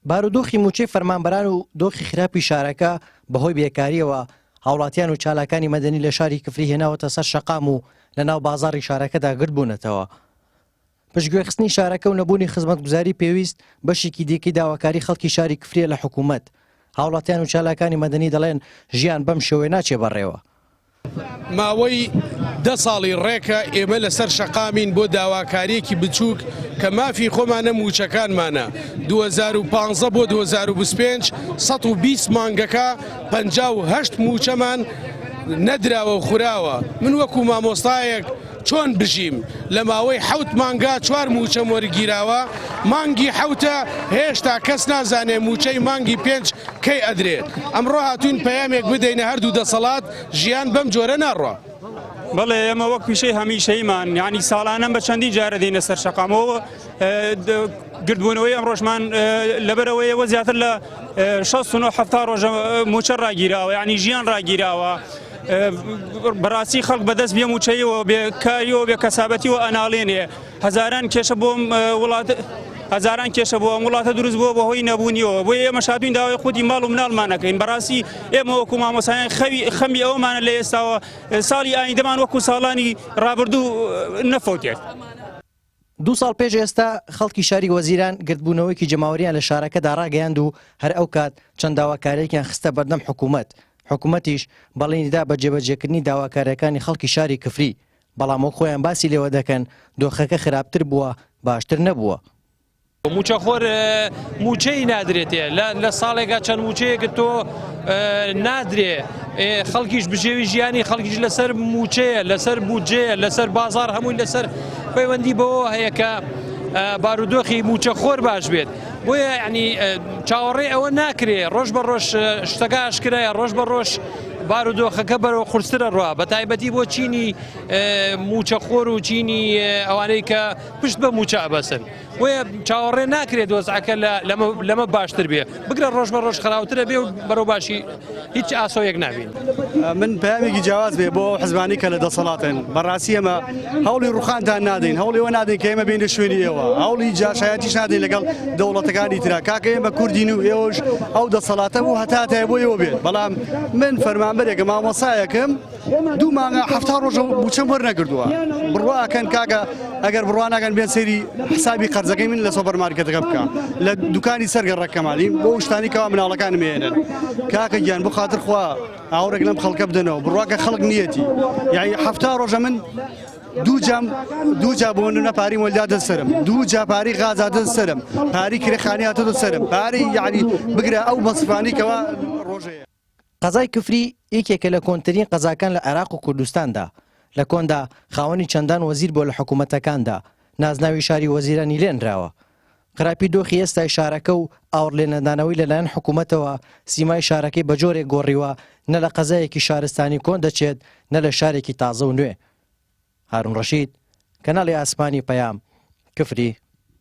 بارودۆخی مووچەی فەرمانبەران و دۆخی خراپی شارەکە بەهۆی بێکارییەوە، هاوڵاتیان و چالاکانی مەدەنی لە شاری کفری هێناوەتە سەر شەقام و لەناو بازاڕی شارەکەدا گردبوونەتەوە. پشتگوێخستنی شارەکە و نەبوونی خزمەتگوزاری پێویست بەشێکی دیکەی داواکاری خەڵکی شاری کفرییە لە حکوومەت. هاوڵاتیان و چالاکانی مەدەنی دەڵێن ژیان بەم شێوەیە ناچێ بەڕێوە. ماوەی دە ساڵی ڕێکە ئێمە لەسەر شەقامین بۆ داواکارییەکی بچووک کە مافی خۆمانە مووچەکانمانە، 2015 بۆ 2025 120 مانگەکە 58 مووچەمان نەدراوە و خوراوە، من وەکو مامۆستایەک چۆن بژیم لە ماوەی حەوت مانگا چوار مووچەم وەرگیراوە، مانگی حەوتە هێشتا کەس نازانێ مووچەی مانگی پێنج کەی ئەدرێ؟ ئەمڕۆ هاتووین پەیامێک بدەینە هەردوو دەسەڵات، ژیان بەم جۆرە ناڕوا. بەڵێ ئێمە وەک پیشەی هەمیشەیمان یانی ساڵانە بە چەندین جارە دێینە سەر شەقامەوە گردبوونەوەی ئەمڕۆشمان لەبەرەوەیەوە زیاتر لە 69 هەفتا ڕۆژە موچە ڕاگیراوە یعنی ژیان ڕاگیراوە بەڕاستی خەڵک بەدەست بێ موچەیەوە بێ کاریەوە بێ کەسابەتیەوە ئەناڵێنێ هەزاران کێشە بۆ وڵات هەزاران کێشە بۆ ئەم وڵاتە دروست بووە بەهۆی نەبوونیەوە بۆیە ئێمە شاتوین داوای قوتی ماڵ و مناڵمان ئەکەین بەڕاستی ئێمە وەکو مامۆسایان خەوی خەمی ئەومانە لە ئێستاوە ساڵی ئایندەمان وەکو ساڵانی ڕابردوو نەفەوتێت. دوو ساڵ پێش ئێستا خەڵکی شاری وەزیران گردبوونەوەیەکی جەماوەریان لە شارەکەدا ڕاگەیاند و هەر ئەو کات چەند داواکارییەکیان خستە بەردەم حکوومەت، حکوومەتیش بەڵێنی دا بە جێبەجێکردنی داواکارییەکانی خەڵکی شاری کفری، بەڵام وەک خۆیان باسی لێوە دەکەن دۆخەکە خراپتر بووە باشتر نەبووە. مووچەخۆر مووچەی نادرێتێ لە ساڵێکا چەند مووچەیەکت تۆ نادرێ خەڵکیش بژێوی ژیانی خەڵکیش لەسەر مووچەیە لەسەر بودجەیە لەسەر بازار هەمووی لەسەر پەیوەندی بەوە هەیە کە بارودۆخی مووچەخۆر باش بێت بۆیە ینی چاوەڕێ ئەوە ناکرێ ڕۆژ بە ڕۆژ شتەکە ئاشکرایە ڕۆژ بە ڕۆژ بارودۆخەکە بەرەو قورسترە ڕوا بە تایبەتی بۆ چینی موچەخۆر و چینی ئەوانەی کە پشت بە موچە ئەبەسن بۆیە چاوەڕێ ناکرێت وەزعەکە لەمە باشتر بێ بگرە ڕۆژ بە ڕۆژ خراوترە بێ و بەرەو باشی هیچ ئاسۆیەک نابین. من پەیامێکی جیاواز بێ بۆ ئەو حزبانی کە لە دەسەڵاتن بەڕاستی ئێمە هەوڵی ڕوخانتان نادەین هەوڵی ئەوە نادەین کە ئێمە بێینە شوێنی ئێوە هەوڵی جاشایەتیش نادەین لەگەڵ دەوڵەتەکانی ترا کاکە ئێمە کوردین و ئێوەش ئەو دەسەڵاتە بوو هەتا هەتایە بۆ ئێوە بێت بەڵام من فەرمانبەرێکم مامۆسایەکم دوو مانگە حەفتا ڕۆژە مووچەم وەرنەگردووە بڕوا ئەکەن کاکە ئەگەر بڕوا ناکەن بێن سەیری حسابی قەرزەکەی من لە سۆپەر مارکێتەکە بکە لە دوکانی سەر گەڕەکەمانی بۆ شتانی کەوا مناڵەکانم هێنن کاکە گیان بۆ خاتر خوا ئاوڕێک لەم خەڵکە بدەنەوە بڕواکە خەڵک نیەتی یعنی حەفتا ڕۆژە من دوو جام دوو جا بۆ نە پاری مۆلدا دەسەرم دوو جا پاری غازا دەسەرم پاری کرێخانی هاتە دەسەرم پاری یعنی بگرە ئەو مەسرفانی کەوا ڕۆژەیە. قەزای کفری یەکێکە لە کۆنترین قەزاکان لە عێراق و کوردستاندا، لە کۆندا خاوەنی چەندان وەزیر بووە لە حکوومەتەکاندا، نازناوی شاری وەزیرانی لێنراوە. خراپی دۆخی ئێستای شارەکە و ئاوڕلێنەدانەوەی لەلایەن حکوومەتەوە سیمای شارەکەی بە جۆرێک گۆڕیوە نە لە قەزایەکی شارستانی کۆن دەچێت نە لە شارێکی تازە و نوێ. هارون ڕەشید، کەناڵی ئاسمانی پەیام، کفری.